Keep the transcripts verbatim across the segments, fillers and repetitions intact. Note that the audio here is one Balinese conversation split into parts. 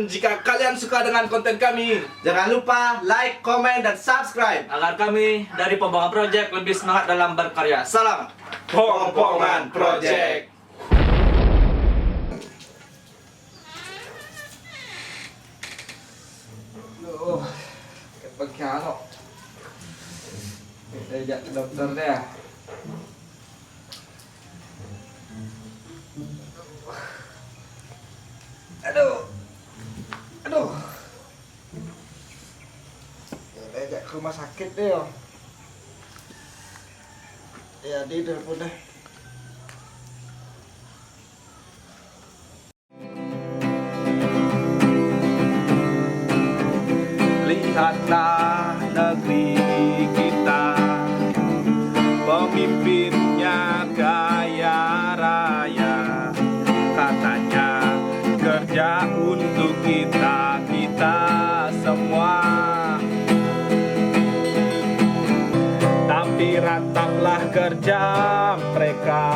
Jika kalian suka dengan konten kami, jangan lupa like, komen, dan subscribe agar kami dari Pompongan Project lebih semangat dalam berkarya. Salam Pompongan Project. Aduh, sakit bagian kok. Kita ajak ke dokter deh. Aduh. Aduh. Ya, kita ajak ke rumah sakit deh, yo. Ya, di telepon deh. Lihatlah negeri kita, pemimpinnya kaya raya. Katanya kerja untuk kita, kita semua. Tapi ratapan kerja mereka,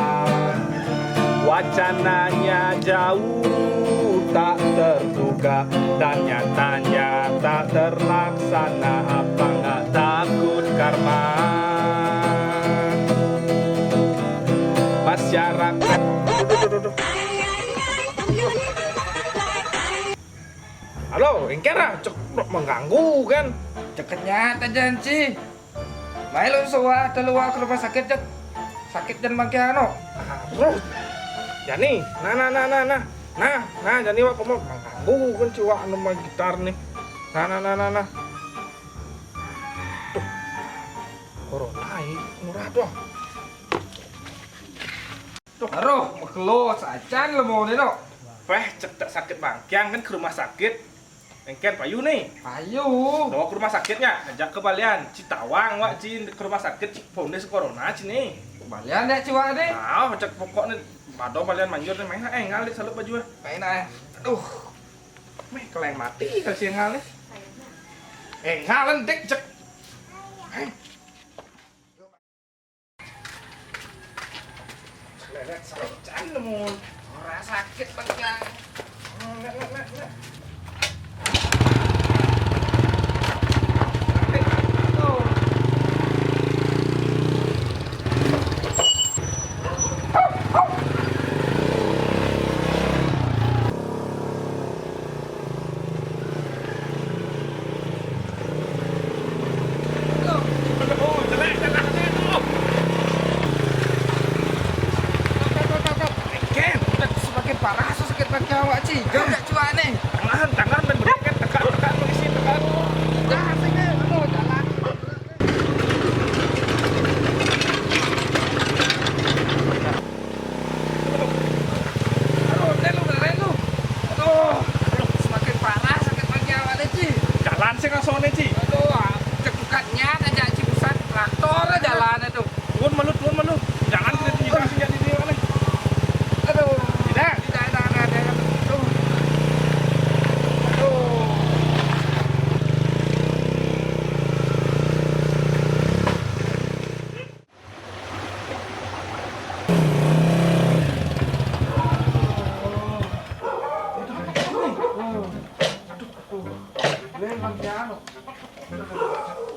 wacananya jauh tak terduga, dan nyatanya tak terlaksana. Apa nggak takut karma? Masyarakat. Halo, engkén ah, cék mengganggu kan? Cék nyata janji. Mai lu suwa telu ke rumah sakit, cék. Sakit dan mangke anu. Aduh. Jani, nah, nah, nah, nah, nah. Nah, nah, jani wak komo mengganggu kan si wak anu main gitar nih. Nah, nah, nah, nah, nah. Duh. Corona ini murah doh. Duh. Aduh, makelo sajan lemone no. Péh, cék tak sakit bangkiang kan ke rumah sakit. Engkén payu nih. Payu. Bawa ke rumah sakit ya, ajak ke balian. Ci tawang wak ci ke rumah sakit, ci ponde si corona ci nih. Balian dek ci wak deh. Nah, cék pokoknya bado balian manjur nih, main eh ngalih salut baju eh. Main eh. Aduh. Meh keleng mati kalau si ngalih. Eh ngalan dek cék. Eh. Lewat sajan nemu. Ora sakit bangkiang. Nek, nek, nek, nek. Ken, udah semakin parah, so sakit banget awak, Ci. Jauh tak cuak nih. Tangan, tangan, dan berikan tekan, tekan, polisi, tekan. Dah, sini, aduh, jalan. Aduh, relu, relu. Aduh, aduh, semakin parah sakit bagi awak ni, Ci. Jalan sing asone, Ci. Aduh, ah, cekukatnya aja, Ci, busan. Traktor jalan itu. Turun malu, turun malu. Jalan kita tunjukkan senjata di mana. Aduh. Tidak. Tidak, tidak, tidak, tidak. Aduh. Aduh.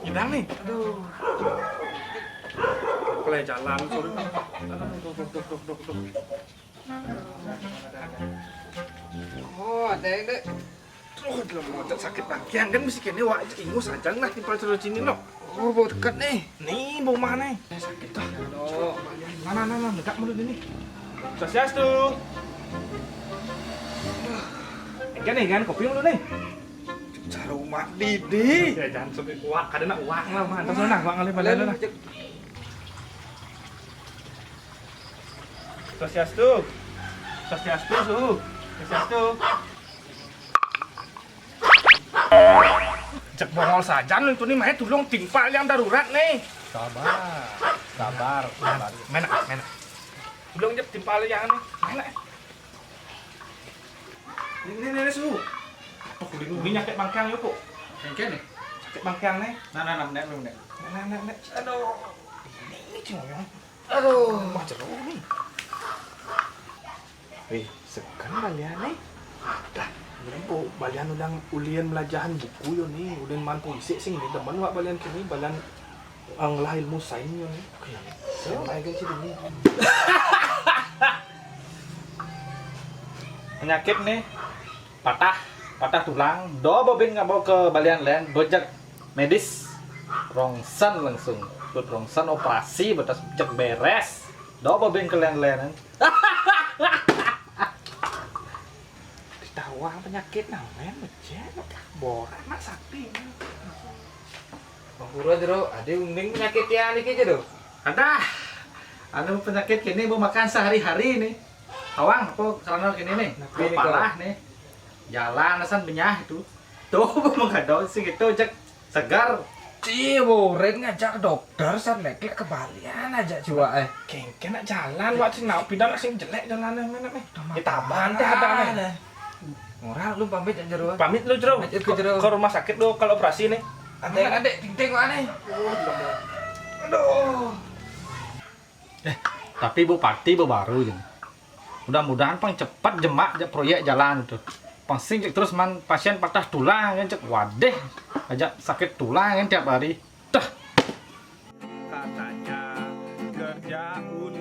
Hilang nih. Aduh. Pelai jalan, sorry. Aduh, aduh, aduh, aduh, aduh, aduh. Oh, ada yang dek. Oh, dalam mocet sakit bagian kan mesti kene wak ingus aja nah timpal terus sini no. Oh, bau dekat nih. Nih, bau mana? Eh, sakit tuh. Aduh. Nah, nah, nah, nah, dekat mulut ini. Swastiastu. Enggak nih kan kopi dulu nih. Cara umat didi. Ya jangan sampai uak, kada nak uak lah, mah. Antar sana, uak ngalih pada lah. Swastiastu. Swastiastu, suhu. Swastiastu. Cek bongol saja nu itu nih, mah tulung timpal yang darurat nih. Sabar, sabar, sabar. Menak, menak. Tulung cek timpal yang nih. Menak. Ini, ini, ini, suhu. Apa kulit ini nyakit bangkiang yuk, kok. Yang kene? Sakit bangkiang nih. Nah, nah, nah, nek, nek. Nah, nah, nah, nek. Aduh. Ini, ini, cing, ya. Aduh. Wah, jeruk nih. Wih, segan balian nih. Dah. Lempo, balian ulang ulian melajahan buku yo ni, ulian mantu isik sing ni, demen wak balian kini, balian, eh, ngelah ilmu sains yo ni. Oke. So, baik aja ini. Penyakit ni, patah, patah tulang, do babin ngabau ke balian len, bejek medis, rongsen langsung, ikut rongsen operasi, batas cek beres, do babin ke len-len. Ditawang penyakit namen, becek, borak nak sakti. Bang Pura jero, ade unding penyakit ya niki jero. Ada, anu penyakit kini bu makan sehari-hari ni. Tawang apa karena kini ni? Nah, bu kini parah ni. Jalan asan benyah itu. Tuh, bu mengadau sing itu cek segar. Ci, boret ngajak dokter, san lek-lek kebalian aja jiwa eh. Kengken nak jalan, wak sing nak pindah nak sing jelek jalan yang mana nih? Di taban teh ada nih. Ora lu pamit aja jero. Pamit lu jero. Pamit ke jero. Ke rumah sakit lu kalau operasi nih. Ade, ade, ting ting ane. Aduh. Eh, tapi Bupati baru je. Mudah-mudahan pang cepat jemak je proyek jalan tu. Pang sing cek terus man pasien patah tulang kan cek wadeh aja sakit tulang kan tiap hari. Dah. Katanya kerja un